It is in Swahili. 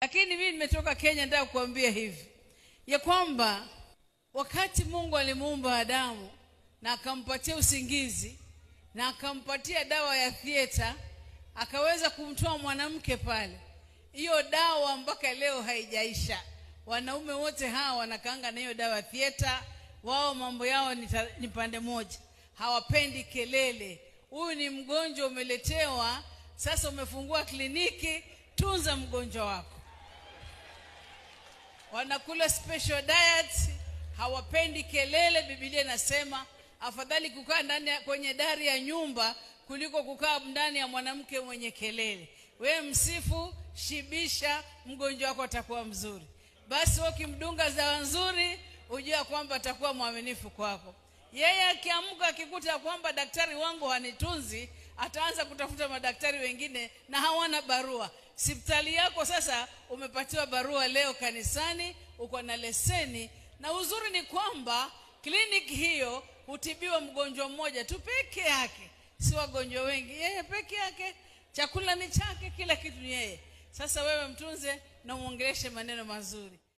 Lakini mimi nimetoka Kenya, nataka kukuambia hivi ya kwamba wakati Mungu alimuumba Adamu na akampatia usingizi na akampatia dawa ya theater, akaweza kumtoa mwanamke pale. Hiyo dawa mpaka leo haijaisha. Wanaume wote hawa wanakaanga na hiyo dawa ya theater, wao mambo yao ni pande moja, hawapendi kelele. Huyu ni mgonjwa umeletewa, sasa umefungua kliniki, tunza mgonjwa wako. Wanakula special diet, hawapendi kelele. Biblia inasema afadhali kukaa ndani kwenye dari ya nyumba kuliko kukaa ndani ya mwanamke mwenye kelele. We msifu, shibisha, mgonjwa wako atakuwa mzuri. Basi wewe ukimdunga dawa nzuri, ujua kwamba atakuwa mwaminifu kwako. Yeye akiamka akikuta kwamba daktari wangu hanitunzi, ataanza kutafuta madaktari wengine na hawana barua. Sipitali yako sasa umepatiwa barua leo kanisani, uko na leseni, na uzuri ni kwamba kliniki hiyo hutibiwa mgonjwa mmoja tu peke yake, si wagonjwa wengi. Yeye peke yake, chakula ni chake, kila kitu ni yeye. Sasa wewe mtunze na muongeleshe maneno mazuri.